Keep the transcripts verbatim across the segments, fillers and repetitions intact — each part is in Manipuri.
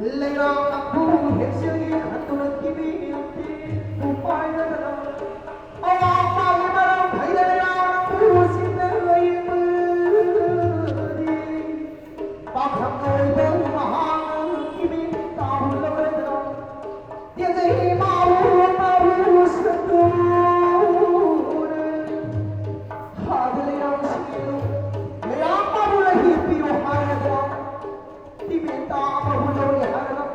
ꯂꯩꯔꯥꯡ ꯅꯪꯕꯨ ꯍꯦꯛꯆꯒꯦ ꯈꯟꯗꯨꯅ ꯀꯤꯕꯤ ꯅꯠꯇꯦ ꯎꯄꯥꯏ ꯂꯩꯇꯅ ꯑꯋꯥꯡꯕꯒꯤ ꯃꯔꯝ ꯍꯩꯔ ꯂꯩꯔꯥꯡ ꯅꯪꯕꯨ ꯁꯤꯗ ꯂꯩꯕꯗꯤ ꯄꯥꯈꯪ ꯑꯣꯏꯕ ꯃꯍꯥꯛꯅ ꯀꯤꯕꯤ ꯇꯥꯍꯜꯂꯕꯗ ꯌꯦꯡꯖꯩ ꯃꯥꯕꯨ ꯃꯥꯕꯨ ꯁꯛꯇꯨꯅ ꯍꯥꯏꯗ ꯂꯩꯔꯥꯡꯁꯤꯡ ꯂꯩꯔꯥꯡ ꯃꯥꯕꯨ ꯂꯩꯍꯤꯄꯤꯌꯨ ꯍꯥꯏꯔꯒ ꯇꯤꯃꯦꯟꯇꯥ ꯑꯃꯕꯨ ꯂꯧꯔꯦ ꯍꯥꯏꯔꯒ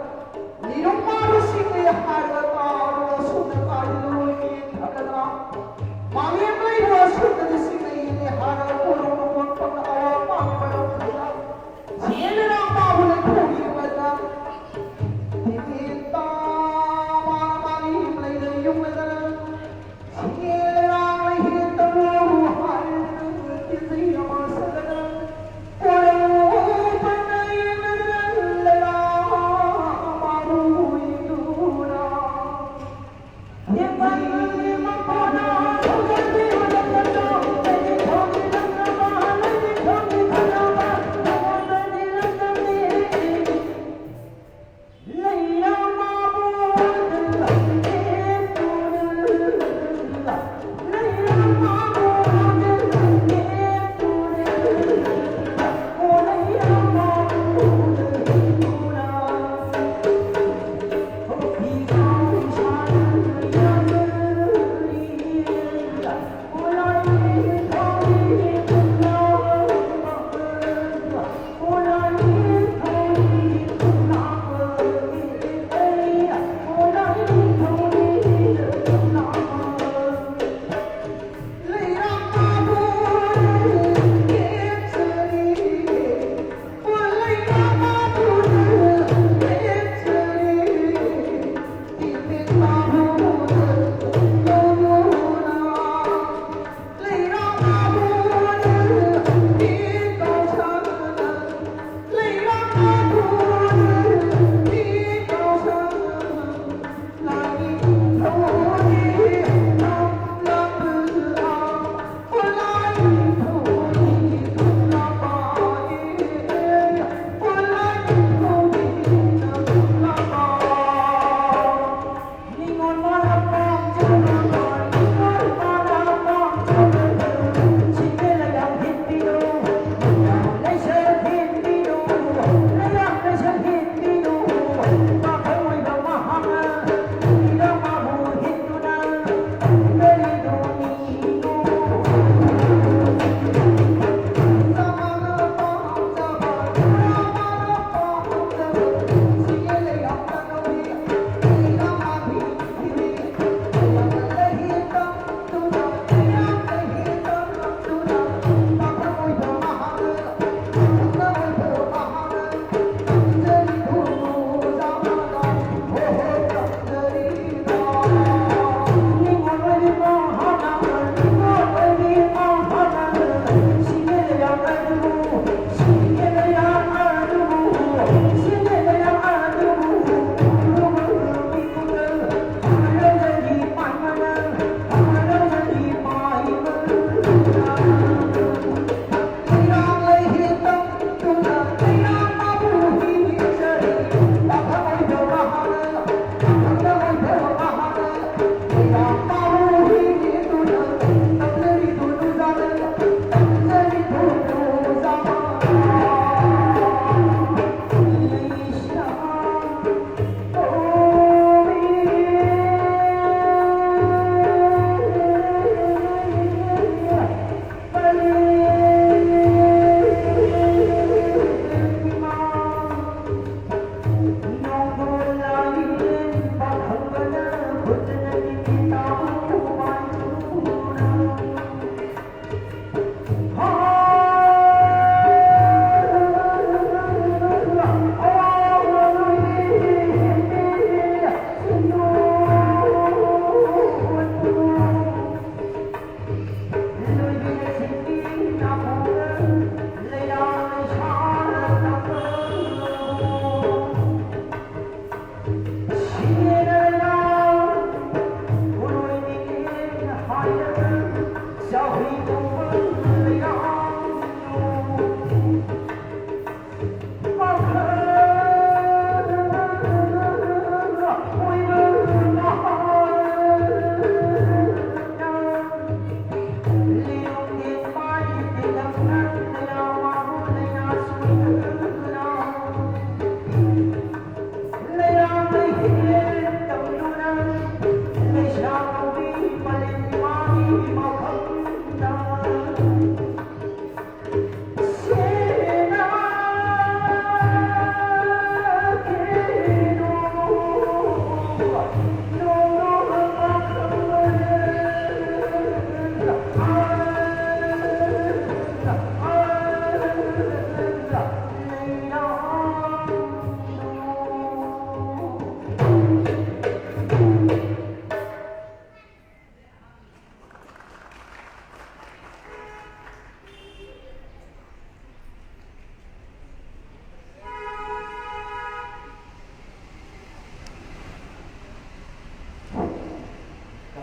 ꯂꯤꯔꯨꯝ ꯃꯥꯕꯨ ꯁꯤꯡꯉꯦ ꯍꯥꯏꯔꯒ ꯇꯥꯔꯒ ꯁꯣꯝꯗ ꯇꯥꯔꯤ ꯂꯣꯏ ꯌꯦꯡꯊꯔꯒ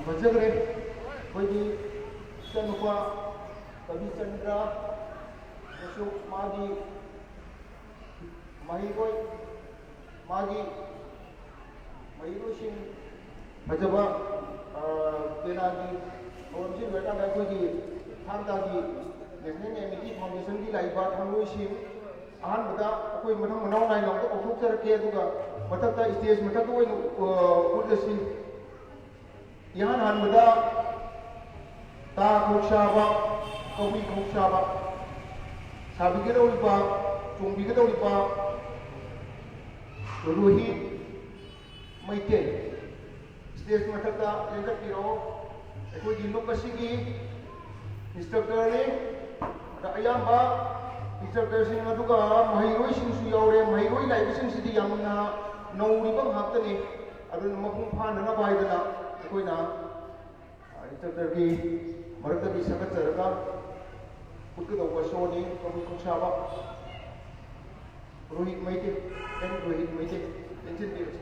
ꯐꯖꯈ꯭ꯔꯦ꯫ ꯑꯩꯈꯣꯏꯒꯤ ꯏꯆꯟꯅꯨꯄꯥ ꯀꯕꯤꯆꯟꯗ꯭ꯔ ꯑꯃꯁꯨꯡ ꯃꯥꯒꯤ ꯃꯍꯩꯔꯣꯏ, ꯃꯥꯒꯤ ꯃꯍꯩꯔꯣꯏꯁꯤꯡ ꯐꯖꯕ, ꯑ, ꯄꯦꯅꯥꯒꯤ ꯊꯧꯔꯝꯁꯤ ꯂꯣꯏꯔꯀꯥꯟꯗ ꯑꯩꯈꯣꯏꯒꯤ ꯊꯥꯡ ꯇꯥꯒꯤ National Amity Foundationꯒꯤ ꯂꯥꯛꯏꯕ ꯊꯧꯔꯝꯁꯤꯡ ꯑꯍꯥꯟꯕꯗ ꯑꯩꯈꯣꯏ ꯃꯊꯪ ꯃꯅꯥꯎ ꯅꯥꯏꯅ ꯑꯃꯨꯛꯇ ꯀꯧꯊꯣꯛꯆꯔꯛꯀꯦ, ꯑꯗꯨꯒ ꯃꯊꯛꯇ stage ꯃꯊꯛꯇ ꯑꯣꯏꯅ, ꯑ, ꯎꯠꯂꯁꯤ꯫ ꯏꯍꯥꯟ ꯍꯥꯟꯕꯗ ꯇꯥ ꯈꯣꯛ ꯁꯥꯕ, ꯀꯕꯨꯏ ꯈꯣꯛ ꯁꯥꯕ ꯁꯥꯕꯤꯒꯗꯧꯔꯤꯕ, ꯆꯣꯡꯕꯤꯒꯗꯧꯔꯤꯕ ꯔꯣꯍꯤꯠ ꯃꯩꯇꯩ꯫ Stage ꯃꯊꯛꯇ ꯂꯦꯡꯈꯠꯄꯤꯔꯛꯑꯣ꯫ ꯑꯩꯈꯣꯏꯒꯤ ꯂꯨꯞ ꯑꯁꯤꯒꯤ instructorꯅꯤ꯫ ꯑꯗ ꯑꯌꯥꯝꯕ instructorꯁꯤꯡ ꯑꯗꯨꯒ ꯃꯍꯩꯔꯣꯏꯁꯤꯡꯁꯨ ꯌꯥꯎꯔꯦ꯫ ꯃꯍꯩꯔꯣꯏ ꯂꯥꯛꯏꯕꯁꯤꯡꯁꯤꯗꯤ ꯌꯥꯝꯅ ꯅꯧꯔꯤꯕ ꯉꯥꯛꯇꯅꯤ꯫ ꯑꯗꯨꯅ ꯃꯄꯨꯡ ꯐꯥꯅꯅꯕ ꯍꯥꯏꯗꯅ ꯑꯩꯈꯣꯏꯅ, ꯑ, instructorꯒꯤ ꯃꯔꯛꯇꯒꯤ ꯁꯛꯀꯠꯆꯔꯒ ꯎꯠꯀꯗꯧꯕ showꯅꯤ꯫ ꯀꯕꯨꯏ ꯈꯣꯛ ꯁꯥꯕ ꯔꯣꯍꯤꯠ ꯃꯩꯇꯩ, ꯑꯦꯟ ꯔꯣꯍꯤꯠ ꯃꯩꯇꯩ, ꯂꯦꯡꯁꯤꯟꯕꯤꯔꯁꯤ꯫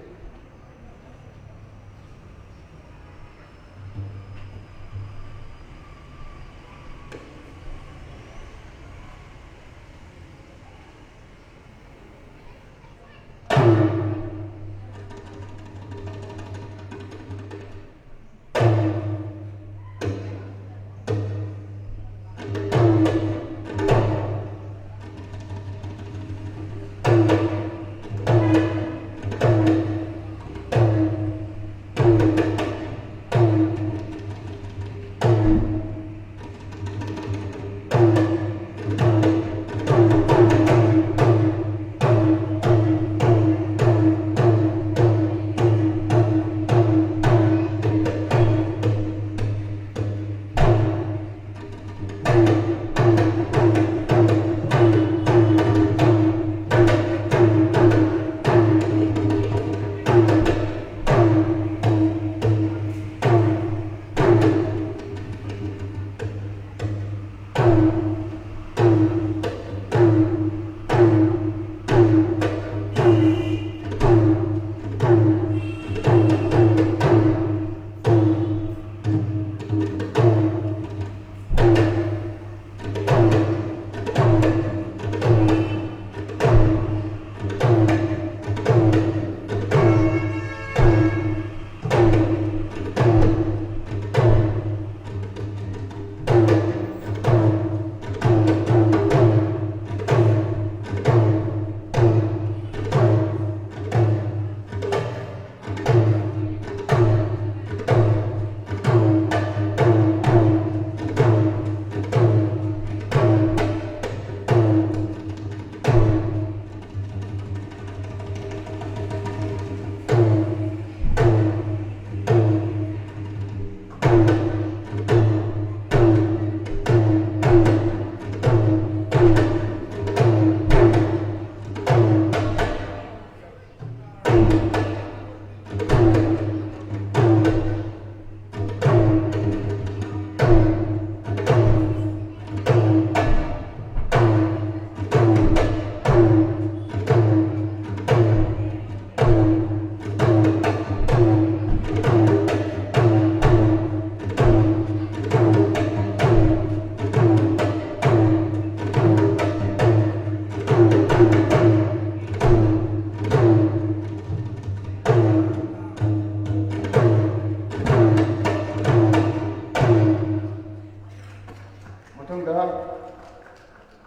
ꯃꯊꯪꯗ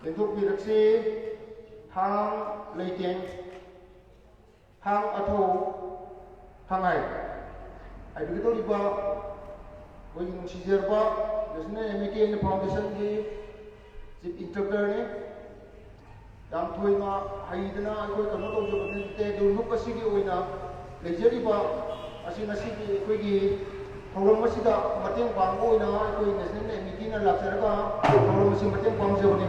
ꯂꯦꯡꯊꯣꯛꯄꯤꯔꯛꯁꯤ꯫ ꯊꯥꯡ ꯂꯩꯇꯦꯡ, ꯊꯥꯡ ꯑꯊꯧ, ꯊꯥꯡꯍꯥꯏ ꯍꯥꯏꯕꯤꯒꯗꯧꯔꯤꯕ ꯑꯩꯈꯣꯏꯒꯤ ꯅꯨꯡꯁꯤꯖꯔꯕ National Amity and Foundationꯒꯤ chief instructorꯅꯤ꯫ ꯌꯥꯝ ꯊꯣꯏꯅ ꯍꯩꯗꯅ ꯑꯩꯈꯣꯏ ꯀꯩꯅꯣ ꯇꯧꯖꯕꯗꯤ ꯅꯠꯇꯦ, ꯑꯗꯨ ꯂꯨꯞ ꯑꯁꯤꯒꯤ ꯑꯣꯏꯅ ꯂꯩꯖꯔꯤꯕ ꯑꯁꯤ ꯉꯁꯤꯒꯤ ꯑꯩꯈꯣꯏꯒꯤ ꯊꯧꯔꯝ ꯑꯁꯤꯗ ꯃꯇꯦꯡ ꯄꯥꯡꯕ ꯑꯣꯏꯅ ꯑꯩꯈꯣꯏ National Amityꯅ ꯂꯥꯛꯆꯔꯒ ꯊꯧꯔꯝ ꯑꯁꯤ ꯃꯇꯦꯡ ꯄꯥꯡꯖꯕꯅꯤ꯫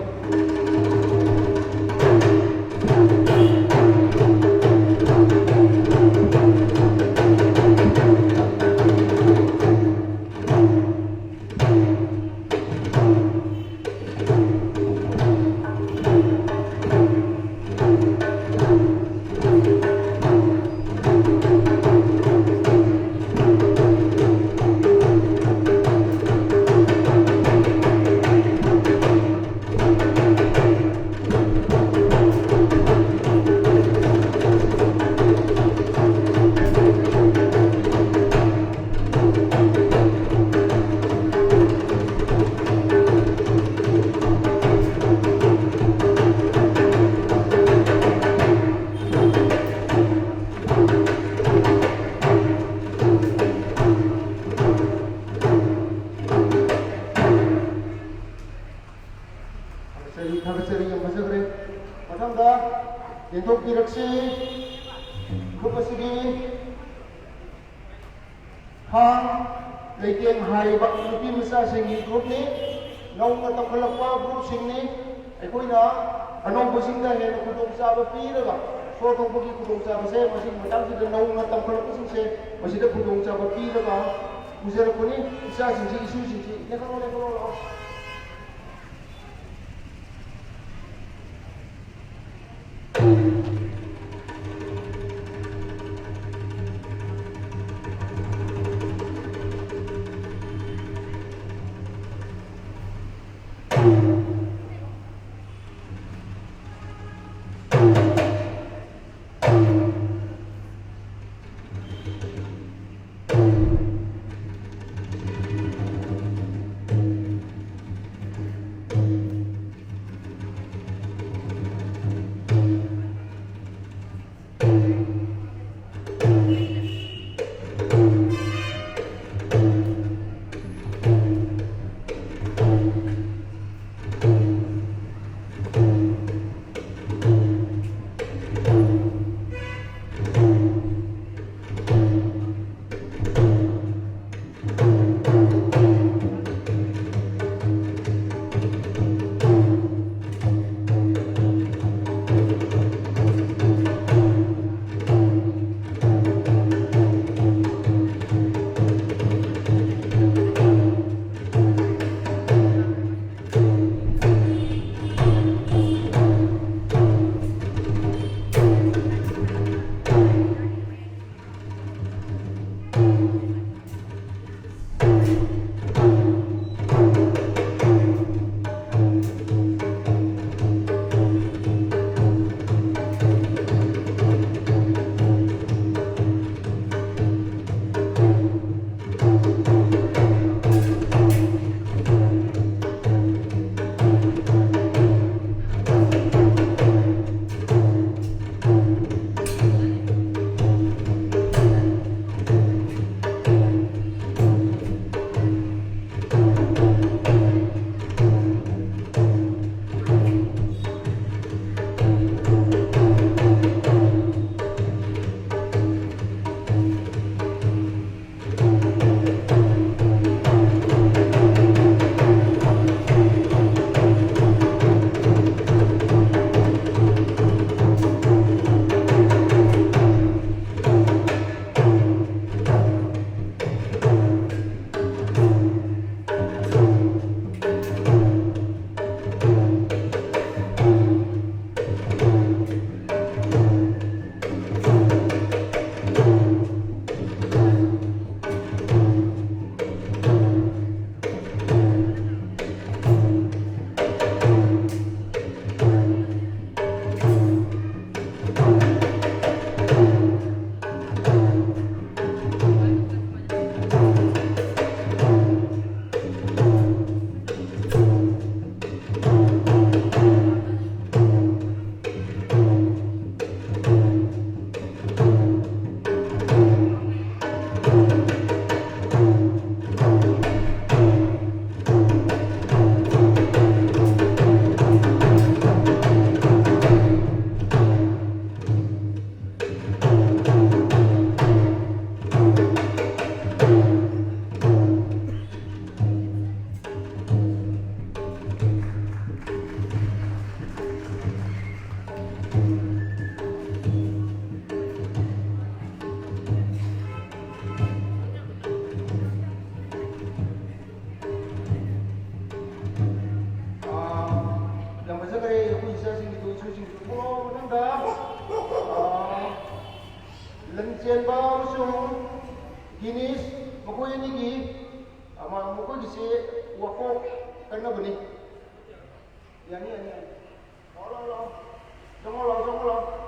ꯊꯥꯒꯠꯆꯔꯤ, ꯊꯥꯒꯠꯆꯔꯤ, ꯌꯥꯝ ꯐꯖꯈ꯭ꯔꯦ꯫ ꯃꯊꯪꯗ ꯌꯦꯡꯊꯣꯛꯄꯤꯔꯛꯁꯤ꯫ ꯒ꯭ꯔꯨꯞ ꯑꯁꯤꯒꯤ ꯊꯥꯡ ꯂꯩꯇꯦꯡ ꯍꯥꯏꯔꯤꯕ ꯅꯨꯄꯤ ꯃꯆꯥꯁꯤꯡꯒꯤ ꯒ꯭ꯔꯨꯞꯅꯤ꯫ ꯅꯧꯅ ꯇꯧꯈꯠꯂꯛꯄ ꯒ꯭ꯔꯨꯞꯁꯤꯡꯅꯤ꯫ ꯑꯩꯈꯣꯏꯅ ꯑꯅꯧꯕꯁꯤꯡꯗ ꯍꯦꯟꯅ ꯈꯨꯗꯣꯡꯆꯥꯕ ꯄꯤꯔꯒ ꯁꯣꯔ ꯊꯣꯛꯄꯒꯤ ꯈꯨꯗꯣꯡꯆꯥꯕꯁꯦ ꯃꯁꯤꯒꯤ ꯃꯇꯥꯡꯁꯤꯗ ꯅꯧꯅ ꯇꯝꯈꯠꯂꯛꯄꯁꯤꯡꯁꯦ ꯃꯁꯤꯗ ꯈꯨꯗꯣꯡꯆꯥꯕ ꯄꯤꯔꯒ ꯄꯨꯖꯔꯛꯄꯅꯤ꯫ ꯏꯆꯥꯁꯤꯡꯁꯤ, ꯏꯁꯨꯁꯤꯡꯁꯤ, ꯂꯦꯡꯈꯠꯂꯣ, ꯂꯦꯡꯈꯠꯂꯣ, ꯂꯥꯛꯑꯣ꯫ ꯆꯦꯟꯕ ꯑꯃꯁꯨꯡ ꯒꯤꯅꯤꯁ ꯃꯈꯣꯏ ꯑꯅꯤꯒꯤ, ꯑꯃ, ꯃꯈꯣꯏꯒꯤꯁꯤ ꯋꯥꯀꯣꯛ ꯀꯟꯅꯕꯅꯤ꯫ ꯌꯥꯅꯤ, ꯌꯥꯅꯤ, ꯌꯥꯅꯤ꯫ ꯂꯥꯛꯑꯣ, ꯂꯥꯛꯑꯣ, ꯂꯥꯛꯑꯣ꯫ ꯆꯪꯉꯣ, ꯂꯥꯛꯑꯣ, ꯆꯪꯉꯣ, ꯂꯥꯛꯑꯣ꯫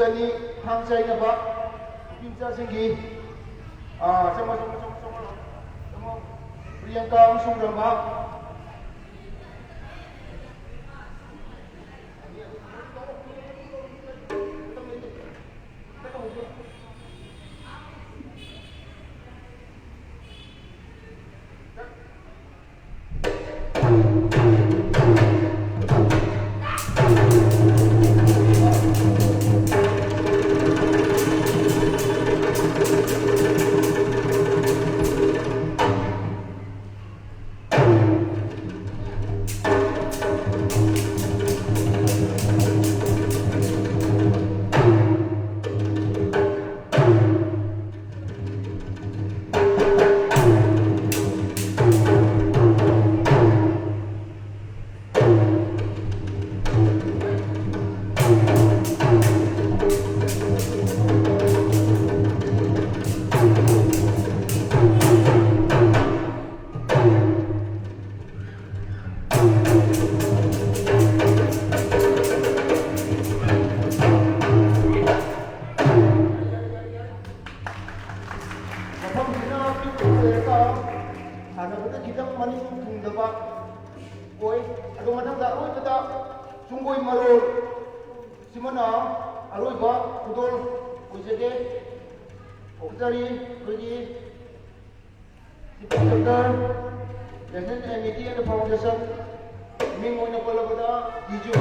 ꯑꯅꯤ ꯊꯥꯡ ꯆꯥꯏꯅꯕ ꯅꯨꯄꯤ ꯃꯆꯥꯁꯤꯡꯒꯤ, ꯑꯥ, ꯆꯪꯉꯣ, ꯆꯪꯉꯣ, ꯆꯪꯉꯣ, ꯆꯪꯉꯣ, ꯆꯪꯉꯣ꯫ ꯄ꯭ꯔꯤꯌꯥꯡꯀꯥ ꯑꯃꯁꯨꯡ ꯔꯃꯥ꯫ ꯃꯐꯝꯁꯤꯅ ꯄꯤꯛꯅ ꯂꯩꯔꯒ ꯁꯥꯟꯅꯕꯗ ꯈꯤꯇꯪ ꯃꯅꯤꯡ ꯊꯨꯡꯗꯕ ꯑꯣꯏ꯫ ꯑꯗꯨ ꯃꯊꯪꯗ ꯑꯔꯣꯏꯕꯗ ꯆꯨꯡꯒꯣꯏ ꯃꯔꯣꯜ ꯁꯤꯃꯅ ꯑꯔꯣꯏꯕ ꯈꯨꯗꯣꯜ ꯑꯣꯏꯖꯒꯦ꯫ ꯑꯣꯐꯤꯁꯔꯤ ꯑꯩꯈꯣꯏꯒꯤ chief inspector, national amity and foundation, ꯃꯤꯡ ꯑꯣꯏꯅ ꯄꯜꯂꯕꯗ ꯗꯤꯖꯨ꯫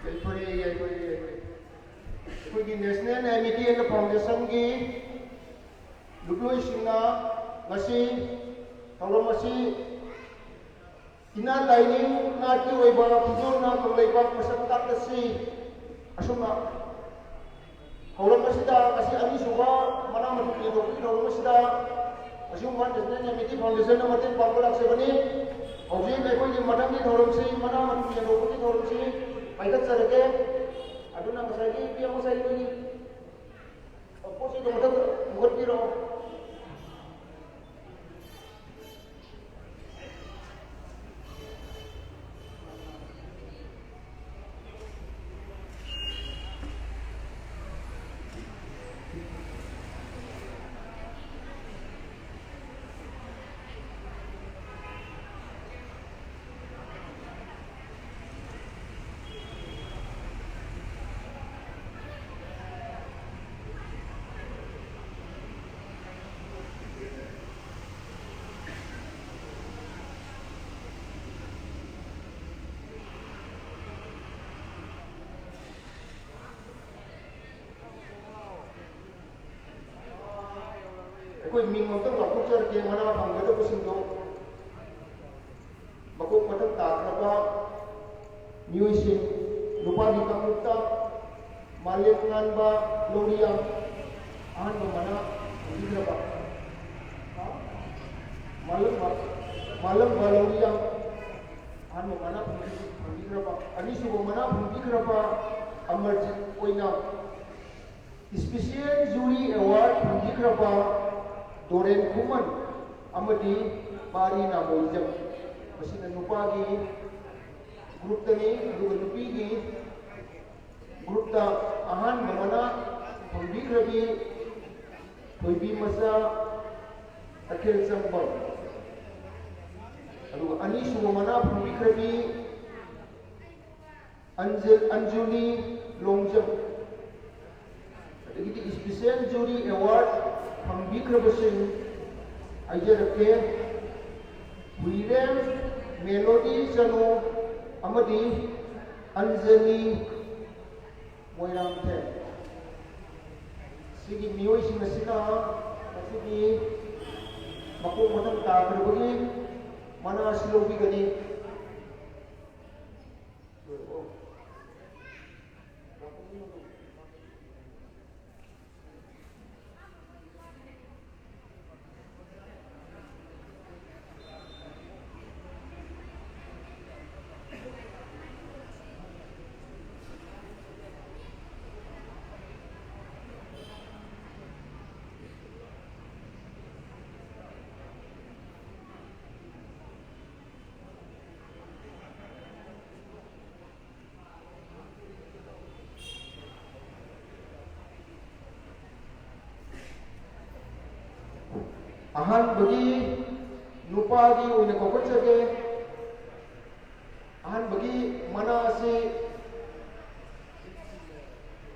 ꯌꯥꯏꯐꯔꯦ, ꯌꯥꯏꯐꯔꯦ, ꯌꯥꯏꯐꯔꯦ꯫ ꯑꯩꯈꯣꯏꯒꯤ ꯅꯦꯁꯅꯦꯜ ꯑꯦꯃꯤꯇꯤ ꯑꯦꯟ ꯐꯥꯎꯟꯗꯦꯁꯟꯒꯤ ꯂꯨꯞꯂꯣꯏꯁꯤꯡꯅ ꯉꯁꯤ ꯊꯧꯔꯝ ꯑꯁꯤ ꯏꯟꯅꯔ ꯂꯥꯏꯅꯤꯡ, ꯅꯥꯠꯀꯤ ꯑꯣꯏꯕ ꯐꯤꯖꯣꯜꯅ ꯀꯪꯂꯩꯄꯥꯛ ꯃꯁꯛ ꯇꯥꯛꯄꯁꯤ ꯑꯁꯨꯝꯅ ꯊꯧꯔꯝ ꯑꯁꯤꯗ ꯉꯁꯤ ꯑꯅꯤꯁꯨꯕ ꯃꯅꯥ ꯃꯊꯨꯝ ꯌꯦꯟꯊꯣꯛꯄꯒꯤ ꯊꯧꯔꯝ ꯑꯁꯤꯗ ꯑꯁꯤꯒꯨꯝꯕ National Amity Foundation ꯅ ꯃꯇꯦꯡ ꯄꯥꯡꯕ ꯂꯥꯛꯆꯕꯅꯤ꯫ ꯍꯧꯖꯤꯛ ꯑꯩꯈꯣꯏꯒꯤ ꯃꯊꯪꯒꯤ ꯊꯧꯔꯝꯁꯤ, ꯃꯅꯥ ꯃꯊꯨꯝ ꯌꯦꯟꯊꯣꯛꯄꯒꯤ ꯊꯧꯔꯝꯁꯤ ꯄꯥꯏꯈꯠꯆꯔꯒꯦ꯫ ꯑꯗꯨꯅ ꯉꯁꯥꯏꯒꯤ ꯏꯕꯦꯝꯃ ꯉꯁꯥꯏꯒꯤ ꯄꯣꯠ ꯆꯩꯗꯣ ꯃꯊꯛꯇ ꯄꯨꯈꯠꯄꯤꯔꯣ꯫ ꯑꯩꯈꯣꯏ ꯃꯤꯡ ꯑꯝꯇꯪ ꯂꯥꯎꯊꯣꯛꯆꯔꯛꯀꯦ, ꯃꯅꯥ ꯐꯪꯒꯗꯕꯁꯤꯡꯗꯣ꯫ ꯃꯀꯣꯛ ꯃꯊꯪ ꯇꯥꯈ꯭ꯔꯕ ꯃꯤꯑꯣꯏꯁꯤꯡ: ꯅꯨꯄꯥꯒꯤ ꯀꯥꯡꯂꯨꯞꯇ ꯃꯥꯂꯦꯝꯉꯥꯟꯕ ꯂꯧꯔꯤꯌꯥꯡ ꯑꯍꯥꯟꯕ ꯃꯅꯥ ꯐꯪꯕꯤꯈ꯭ꯔꯕ꯫ ꯃꯥꯂꯪꯕ, ꯃꯥꯂꯪꯕ ꯂꯧꯔꯤꯌꯥꯡ ꯑꯍꯥꯟꯕ ꯃꯅꯥ ꯐꯪꯕꯤ-, ꯐꯪꯕꯤꯈ꯭ꯔꯕ꯫ ꯑꯅꯤꯁꯨꯕ ꯃꯅꯥ ꯐꯪꯕꯤꯈ꯭ꯔꯕ ꯑꯃꯔꯖꯤꯠ ꯑꯣꯏꯅꯥꯝ꯫ Special Jury Award ꯐꯪꯕꯤꯈ꯭ꯔꯕ ꯗꯣꯔꯦꯟ ꯈꯨꯃꯟ ꯑꯃꯗꯤ ꯄꯥꯔꯤ ꯅꯥꯃꯣꯏꯖꯝ꯫ ꯃꯁꯤꯅ ꯅꯨꯄꯥꯒꯤ groupꯇꯅꯤ, ꯑꯗꯨꯒ ꯅꯨꯄꯤꯒꯤ groupꯇ ꯑꯍꯥꯟꯕ ꯃꯅꯥ ꯐꯪꯕꯤꯈ꯭ꯔꯕꯤ ꯊꯣꯏꯕꯤ ꯃꯆꯥ ꯇꯈꯦꯜ ꯆꯪꯕꯝ꯫ ꯑꯗꯨꯒ ꯑꯅꯤꯁꯨꯕ ꯃꯅꯥ ꯐꯪꯕꯤꯈ꯭ꯔꯕꯤ ꯑꯟꯖ-, ꯑꯟꯖꯨꯂꯤ ꯂꯣꯡꯖꯝ꯫ ꯑꯗꯒꯤꯗꯤ Special Jury Award ꯐꯪꯕꯤꯈ꯭ꯔꯕꯁꯤꯡ ꯍꯥꯏꯖꯔꯛꯀꯦ: ꯍꯨꯏꯔꯦꯝ ꯃꯦꯂꯣꯗꯤ ꯆꯅꯨ ꯑꯃꯗꯤ ꯑꯟꯖꯂꯤ ꯃꯣꯏꯔꯥꯡꯊꯦꯝ꯫ ꯁꯤꯒꯤ ꯃꯤꯑꯣꯏꯁꯤꯡ ꯑꯁꯤꯅ ꯉꯁꯤꯒꯤ ꯃꯀꯣꯛ ꯃꯊꯪ ꯇꯥꯈ꯭ꯔꯕꯒꯤ ꯃꯅꯥ ꯑꯁꯤ ꯂꯧꯕꯤꯒꯅꯤ꯫ ꯑꯍꯥꯟꯕꯒꯤ ꯅꯨꯄꯥꯒꯤ ꯑꯣꯏꯅ ꯀꯧꯈꯠꯆꯒꯦ꯫ ꯑꯍꯥꯟꯕꯒꯤ ꯃꯅꯥ ꯑꯁꯤ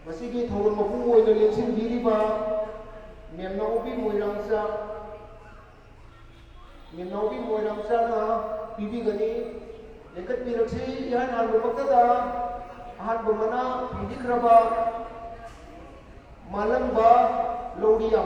ꯃꯁꯤꯒꯤ ꯊꯧꯔꯝ ꯃꯄꯨ ꯑꯣꯏꯅ ꯂꯦꯡꯁꯤꯟꯕꯤꯔꯤꯕ ꯃꯦꯝꯅꯥꯎꯕꯤ ꯃꯣꯏꯔꯥꯡꯆꯥ, ꯃꯦꯝꯅꯥꯎꯕꯤ ꯃꯣꯏꯔꯥꯡꯆꯥꯅ ꯄꯤꯕꯤꯒꯅꯤ꯫ ꯂꯦꯡꯈꯠꯄꯤꯔꯛꯁꯤ꯫ ꯏꯍꯥꯟ ꯍꯥꯟꯕꯃꯛꯇꯗ ꯑꯍꯥꯟꯕ ꯃꯅꯥ ꯐꯪꯕꯤꯈ꯭ꯔꯕ ꯃꯥꯂꯪꯕ ꯂꯧꯔꯤꯌꯥ꯫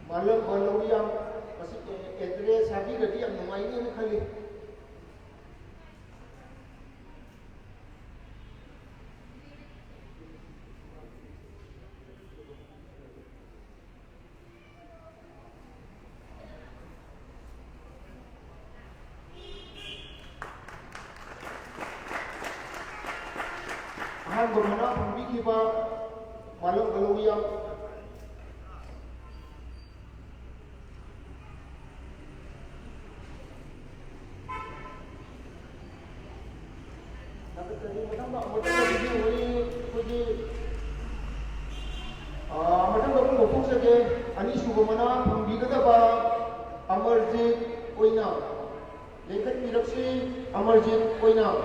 ꯃꯥꯂꯪꯕ ꯂꯧꯔꯤꯌꯥ, ꯃꯁꯤ ꯑꯦꯗ꯭ꯔꯦꯁ ꯍꯥꯏꯕꯤꯔꯗꯤ ꯌꯥꯝ ꯅꯨꯡꯉꯥꯏꯅꯦꯅ ꯈꯜꯂꯤ꯫ ꯑꯍꯥꯟꯕ ꯃꯅꯥ ꯐꯪꯕꯤꯈꯤꯕ ꯃꯥꯂꯪꯕ ꯂꯧꯔꯤꯌꯥ꯫ ꯃꯊꯪꯗ, ꯃꯊꯪꯗ ꯑꯃꯨꯛ ꯑꯩꯈꯣꯏꯒꯤ, ꯑꯥ, ꯃꯊꯪꯗ ꯑꯃꯨꯛ ꯂꯧꯊꯣꯛꯆꯒꯦ꯫ ꯑꯅꯤꯁꯨꯕ ꯃꯅꯥ ꯐꯪꯕꯤꯒꯗꯕ ꯑꯃꯔꯖꯤꯠ ꯑꯣꯏꯅꯥꯝ꯫ ꯂꯦꯡꯈꯠꯄꯤꯔꯛꯁꯤ, ꯑꯃꯔꯖꯤꯠ ꯑꯣꯏꯅꯥꯝ꯫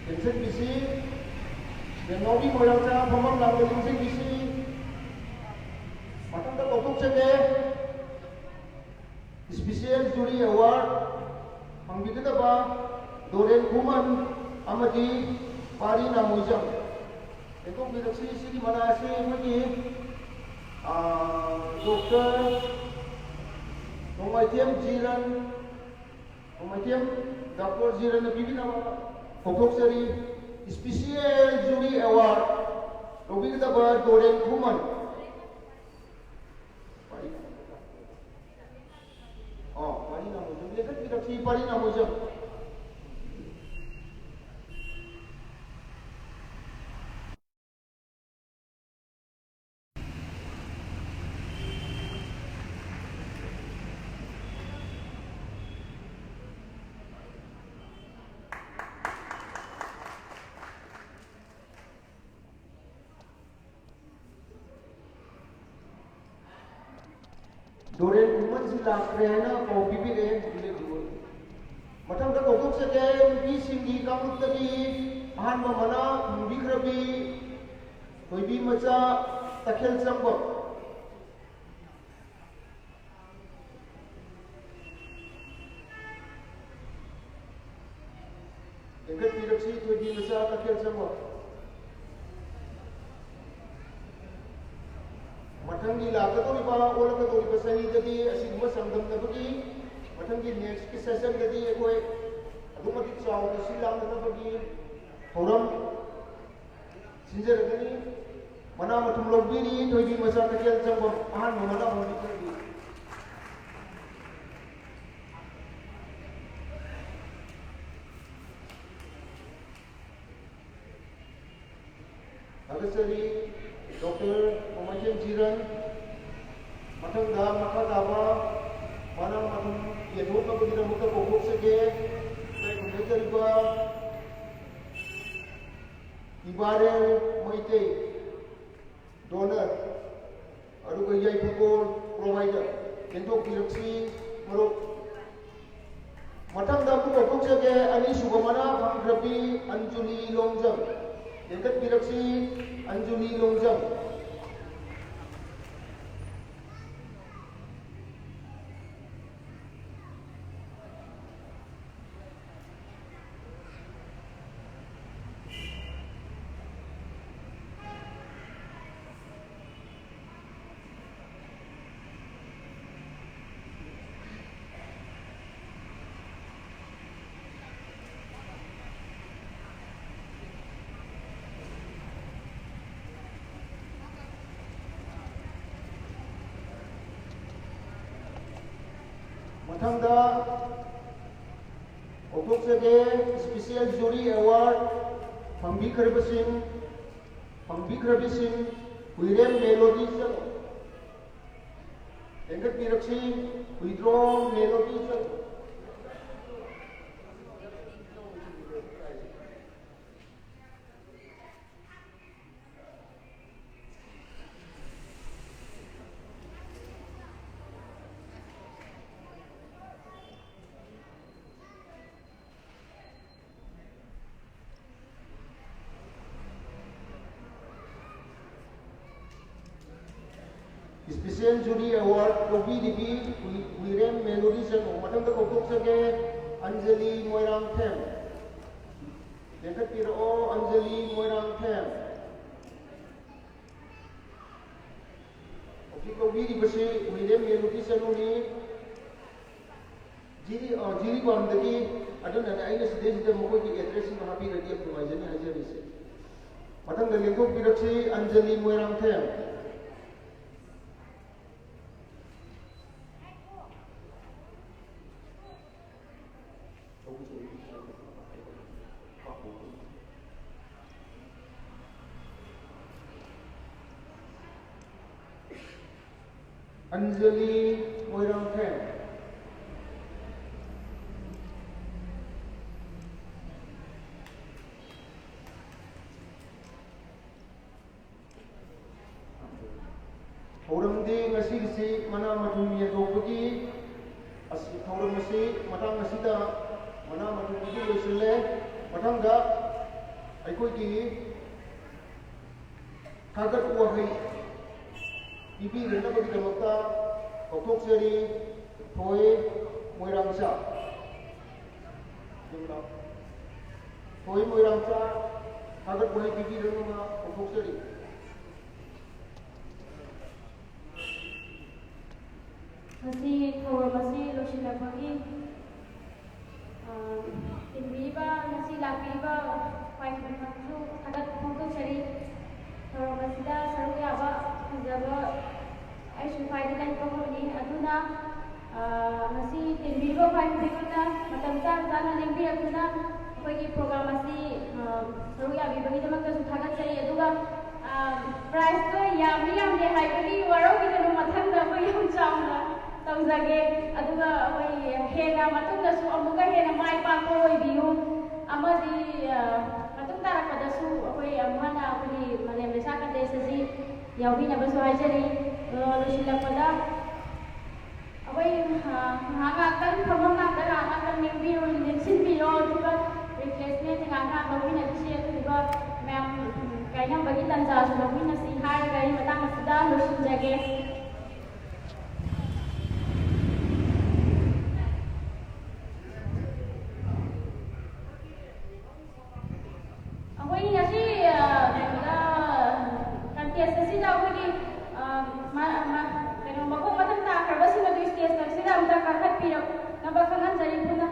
ꯂꯦꯡꯁꯤꯟꯕꯤꯁꯤ꯫ ꯌꯦꯡꯅꯧꯕꯤ ꯃꯣꯏꯔꯥꯡꯆꯥ ꯐꯝꯐꯝ ꯂꯥꯡꯗ ꯂꯦꯡꯁꯤꯟꯕꯤꯁꯤ꯫ ꯃꯊꯪꯗ ꯀꯧꯊꯣꯛꯆꯒꯦ꯫ Special Jury Award ꯐꯪꯕꯤꯒꯗꯕ ꯗꯣꯔꯦꯟ ꯈꯨꯃꯟ ꯑꯃꯗꯤ ꯄꯥꯔꯤ ꯅꯥꯃꯣꯏꯖꯝ꯫ ꯂꯦꯡꯊꯣꯛꯄꯤꯔꯛꯁꯤ꯫ ꯁꯤꯒꯤ ꯃꯅꯥ ꯑꯁꯤ ꯑꯩꯈꯣꯏꯒꯤ, ꯑꯥ, ꯗꯣꯛꯇꯔ ꯅꯣꯡꯃꯥꯏꯊꯦꯝ ꯖꯤꯔꯟ, ꯅꯣꯡꯃꯥꯏꯊꯦꯝ ꯗꯣꯛꯇꯔ ꯖꯤꯔꯟꯅ ꯄꯤꯕꯤꯅꯕ ꯀꯧꯊꯣꯛꯆꯔꯤ꯫ Special Jury Award ꯂꯧꯕꯤꯒꯗꯕ ꯗꯣꯔꯦꯟ ꯈꯨꯃꯟ꯫ ꯑꯣ, ꯄꯥꯔꯤ ꯅꯥꯃꯣꯏꯖꯝ꯫ ꯂꯦꯡꯈꯠꯄꯤꯔꯛꯁꯤ, ꯄꯥꯔꯤ ꯅꯥꯃꯣꯏꯖꯝ꯫ ꯗꯣꯔꯦꯟ ꯈꯨꯃꯟꯁꯤ ꯂꯥꯛꯈ꯭ꯔꯦ ꯍꯥꯏꯅ ꯄꯥꯎ ꯄꯤꯕꯤꯔꯛꯑꯦ꯫ ꯃꯊꯪꯗ ꯀꯧꯊꯣꯛꯆꯒꯦ, ꯅꯨꯄꯤꯁꯤꯡꯒꯤ ꯀꯥꯡꯂꯨꯞꯇꯒꯤ ꯑꯍꯥꯟꯕ ꯃꯅꯥ ꯐꯪꯕꯤꯈ꯭ꯔꯕꯤ ꯊꯣꯏꯕꯤ ꯃꯆꯥ, ꯇꯈꯦꯜ ꯆꯪꯕꯝ꯫ ꯂꯦꯡꯈꯠꯄꯤꯔꯛꯁꯤ, ꯊꯣꯏꯕꯤ ꯃꯆꯥ, ꯇꯈꯦꯜ ꯆꯪꯕꯝ꯫ ꯃꯊꯪꯒꯤ ꯂꯥꯛꯀꯗꯧꯔꯤꯕ, ꯑꯣꯜꯂꯛꯀꯗꯧꯔꯤꯕ ꯆꯍꯤꯗꯗꯤ ꯑꯁꯤꯒꯨꯝꯕ ꯆꯥꯡꯗꯝꯅꯕꯒꯤ ꯃꯊꯪꯒꯤ ꯅꯦꯛꯁꯀꯤ ꯁꯦꯁꯟꯗꯗꯤ ꯑꯩꯈꯣꯏ ꯑꯗꯨꯛ ꯃꯇꯤꯛ ꯆꯥꯎꯅ ꯁꯤꯜ ꯂꯥꯡꯗꯅꯕꯒꯤ ꯊꯧꯔꯝ ꯁꯤꯟꯖꯔꯒꯅꯤ꯫ ꯃꯅꯥ ꯃꯊꯨꯝ ꯂꯧꯕꯤꯔꯤ ꯊꯣꯏꯕꯤ ꯃꯆꯥ ꯀꯩꯊꯦꯜ ꯆꯪꯐꯝ ꯑꯍꯥꯟꯕ ꯃꯅꯥ ꯐꯝꯕꯤ ꯊꯣꯏꯕꯤ꯫ ꯊꯥꯒꯠꯆꯔꯤ ꯗꯣꯛꯇꯔ ꯅꯣꯡꯃꯥꯏꯊꯦꯝ ꯖꯤꯔꯟ꯫ ꯃꯊꯪꯗ ꯃꯈꯥ ꯇꯥꯕ ꯃꯅꯥ ꯃꯊꯨꯝ ꯌꯦꯟꯊꯣꯛꯅꯕꯒꯤꯗꯃꯛꯇ ꯀꯧꯊꯣꯛꯆꯒꯦ꯫ ꯂꯩꯈꯨꯝꯖꯗꯔꯤꯕ ꯏꯕꯥꯔꯦꯜ ꯃꯩꯇꯩ ꯗꯣꯅꯔ ꯑꯗꯨꯒ ꯌꯥꯏꯐꯀꯣꯜ ꯄ꯭ꯔꯣꯚꯥꯏꯗꯔ ꯌꯦꯟꯊꯣꯛꯄꯤꯔꯛꯁꯤ ꯃꯔꯨꯞ꯫ ꯃꯊꯪꯗ ꯑꯃꯨꯛ ꯀꯧꯊꯣꯛꯆꯒꯦ ꯑꯅꯤꯁꯨꯕ ꯃꯅꯥ ꯐꯪꯈ꯭ꯔꯕꯤ ꯑꯟꯖꯨꯂꯤ ꯂꯣꯡꯖꯝ꯫ ꯌꯦꯡꯈꯠꯄꯤꯔꯛꯁꯤ ꯑꯟꯖꯨꯂꯤ ꯂꯣꯡꯖꯝ꯫ ꯃꯊꯪꯗ ꯀꯧꯊꯣꯛꯆꯒꯦ ꯏꯁꯄꯤꯁꯦꯜ ꯖꯨꯔꯤ ꯑꯦꯋꯥꯔꯗ ꯐꯪꯕꯤꯈ꯭ꯔꯕꯁꯤꯡ, ꯐꯪꯕꯤꯈ꯭ꯔꯕꯤꯁꯤꯡ ꯍꯨꯏꯔꯦꯝ ꯃꯦꯂꯣꯗꯤ ꯆꯠꯂꯣ꯫ ꯍꯦꯟꯒꯠꯄꯤꯔꯛꯁꯤ ꯍꯨꯏꯗ꯭ꯔꯣꯝ ꯃꯦꯂꯣꯗꯤ ꯆꯠꯂꯣ꯫ ꯏꯁꯄꯤꯁꯦꯜ ꯖꯨꯔꯤ ꯑꯦꯋꯥꯔꯗ ꯂꯧꯕꯤꯔꯤꯕꯤ ꯍꯨꯏ-, ꯍꯨꯏꯔꯦꯝ ꯃꯦꯂꯣꯗꯤ ꯆꯅꯨ꯫ ꯃꯊꯪꯗ ꯀꯧꯊꯣꯛꯆꯒꯦ ꯑꯟꯖꯂꯤ ꯃꯣꯏꯔꯥꯡꯊꯦꯝ꯫ ꯂꯦꯡꯈꯠꯄꯤꯔꯛꯑꯣ ꯑꯟꯖꯂꯤ ꯃꯣꯏꯔꯥꯡꯊꯦꯝ꯫ ꯍꯧꯖꯤꯛ ꯂꯧꯕꯤꯔꯤꯕꯁꯤ ꯍꯨꯏꯔꯦꯝ ꯃꯦꯂꯣꯗꯤ ꯆꯅꯨꯅꯤ꯫ ꯖꯤꯔꯤ ꯑ, ꯖꯤꯔꯤꯕꯥꯝꯗꯒꯤ, ꯑꯗꯨꯅꯅꯦ ꯑꯩꯅ ꯁꯤꯗꯩꯁꯤꯗ ꯃꯈꯣꯏꯒꯤ ꯑꯦꯗ꯭ꯔꯦꯁꯁꯤꯡꯗꯣ ꯍꯥꯞꯄꯤꯔꯗꯤ ꯌꯥꯝ ꯅꯨꯡꯉꯥꯏꯖꯅꯤ ꯍꯥꯏꯖꯔꯤꯁꯦ꯫ ꯃꯊꯪꯗ ꯂꯦꯡꯊꯣꯛꯄꯤꯔꯛꯁꯤ ꯑꯟꯖꯂꯤ ꯃꯣꯏꯔꯥꯡꯊꯦꯝ꯫ ꯑꯟꯖꯂꯤ ꯃꯣꯏꯔꯥꯡꯊꯦꯝ꯫ ꯊꯧꯔꯝꯗꯤ ꯉꯁꯤꯒꯤꯁꯤ ꯃꯅꯥ ꯃꯊꯨꯝ ꯌꯦꯟꯊꯣꯛꯄꯒꯤ ꯑꯁꯤ, ꯊꯧꯔꯝ ꯑꯁꯤ ꯃꯇꯥꯡ ꯑꯁꯤꯗ ꯃꯅꯥ ꯃꯊꯨꯝ ꯑꯗꯨ ꯂꯣꯏꯁꯤꯜꯂꯦ꯫ ꯃꯊꯪꯗ ꯑꯩꯈꯣꯏꯒꯤ ꯊꯥꯒꯠ ꯋꯥꯍꯩ ꯄꯤꯕꯤꯅꯅꯕꯒꯤꯗꯃꯛꯇ ꯀꯧꯊꯣꯛꯆꯔꯤ꯫ ꯊꯣꯏ ꯃꯣꯏꯔꯥꯡꯆꯥ꯫ ꯊꯣꯏ ꯃꯣꯏꯔꯥꯡꯆꯥ ꯊꯥꯒꯠ ꯋꯥꯍꯩ ꯄꯤꯕꯤꯅꯅꯕ ꯀꯧꯊꯣꯛꯆꯔꯤ꯫ ꯉꯁꯤ ꯊꯧꯔꯝ ꯑꯁꯤ ꯂꯣꯏꯁꯤꯜꯂꯛꯄꯒꯤ, ꯑ, ꯇꯤꯟꯕꯤꯔꯤꯕ, ꯉꯁꯤ ꯂꯥꯛꯄꯤꯔꯤꯕ ꯈ꯭ꯋꯥꯏ ꯈꯨꯗꯤꯡꯃꯛꯁꯨ ꯊꯥꯒꯠꯄ ꯐꯣꯡꯗꯣꯛꯆꯔꯤ꯫ ꯊꯧꯔꯝ ꯑꯁꯤꯗ ꯁꯔꯨꯛ ꯌꯥꯕ ꯐꯪꯖꯕ ꯑꯩꯁꯨ ꯈ꯭ꯋꯥꯏꯗꯒꯤ ꯂꯥꯏꯕꯛ ꯐꯕꯅꯤ꯫ ꯑꯗꯨꯅ, ꯑ, ꯉꯁꯤ ꯇꯤꯟꯕꯤꯔꯤꯕ ꯈ꯭ꯋꯥꯏ ꯈꯨꯗꯤꯡꯃꯛꯅ ꯃꯇꯝ ꯆꯥꯅ ꯆꯥꯅ ꯂꯦꯡꯕꯤꯔꯛꯇꯨꯅ ꯑꯩꯈꯣꯏꯒꯤ ꯄ꯭ꯔꯣꯒ꯭ꯔꯥꯝ ꯑꯁꯤ, ꯑ, ꯁꯔꯨꯛ ꯌꯥꯕꯤꯕꯒꯤꯗꯃꯛꯇꯁꯨ ꯊꯥꯒꯠꯆꯔꯤ꯫ ꯑꯗꯨꯒ, ꯑ, ꯄ꯭ꯔꯥꯏꯖꯇꯣ ꯌꯥꯝꯃꯤ ꯌꯥꯝꯗꯦ ꯍꯥꯏꯕꯒꯤ ꯋꯥꯔꯧꯕꯤꯒꯅꯨ, ꯃꯊꯪꯗ ꯑꯩꯈꯣꯏ ꯌꯥꯝ ꯆꯥꯎꯅ ꯇꯧꯖꯒꯦ꯫ ꯑꯗꯨꯒ ꯑꯩꯈꯣꯏ ꯍꯦꯟꯅ ꯃꯇꯨꯡꯗꯁꯨ ꯑꯃꯨꯛꯀ ꯍꯦꯟꯅ ꯃꯥꯏ ꯄꯥꯛꯄ ꯑꯣꯏꯕꯤꯌꯨ꯫ ꯑꯃꯗꯤ, ꯑ, ꯃꯇꯨꯡ ꯇꯥꯔꯛꯄꯗꯁꯨ ꯑꯩꯈꯣꯏ ꯑꯃꯨꯛ ꯍꯟꯅ ꯑꯩꯈꯣꯏꯒꯤ ꯃꯥꯂꯦꯝ ꯃꯩꯁꯥ contest ꯑꯁꯤ ꯌꯥꯎꯕꯤꯅꯕꯁꯨ ꯍꯥꯏꯖꯔꯤ꯫ ꯑ, ꯂꯣꯏꯁꯤꯜꯂꯛꯄꯗ ꯑꯩꯈꯣꯏ, ꯑ, ꯉꯥꯏꯍꯥꯛ ꯉꯥꯏꯍꯥꯛꯇꯪ ꯐꯝꯐꯝ ꯉꯥꯛꯇ ꯉꯥꯏꯍꯥꯛ ꯉꯥꯛꯇꯪ ꯂꯦꯡꯕꯤꯌꯨ, ꯂꯦꯡꯁꯤꯟꯕꯤꯌꯣ, ꯑꯗꯨꯒ refreshment ꯉꯥꯏꯍꯥꯛ ꯉꯥꯏꯍꯥꯛ ꯂꯧꯃꯤꯟꯅꯈꯤꯁꯤ, ꯑꯗꯨꯗꯨꯒ ꯃꯌꯥꯝ, ꯎꯝ, ꯀꯥꯏꯅꯕꯒꯤ ꯇꯥꯟꯖꯥꯁꯨ ꯂꯧꯃꯤꯟꯅꯁꯤ ꯍꯥꯏꯔꯒ ꯑꯩ ꯃꯇꯥꯡ ꯑꯁꯤꯗ ꯂꯣꯏꯁꯤꯟꯖꯒꯦ꯫ ꯑꯩꯈꯣꯏꯒꯤ ꯉꯁꯤ, ꯑ, ꯀꯩꯅꯣꯗ, contest ꯑꯁꯤꯗ ꯑꯩꯈꯣꯏꯒꯤ, ꯑ, ꯃ-, ꯃ-, ꯀꯩꯅꯣ, ꯃꯀꯣꯛ ꯃꯊꯪ ꯇꯥꯈ꯭ꯔꯕꯁꯤꯡ ꯑꯗꯨ stage ꯑꯁꯤꯗ ꯑꯝꯇ ꯀꯥꯈꯠꯄꯤꯔꯛꯅꯕ ꯈꯪꯍꯟꯖꯔꯤ ꯄꯨꯟꯅ꯫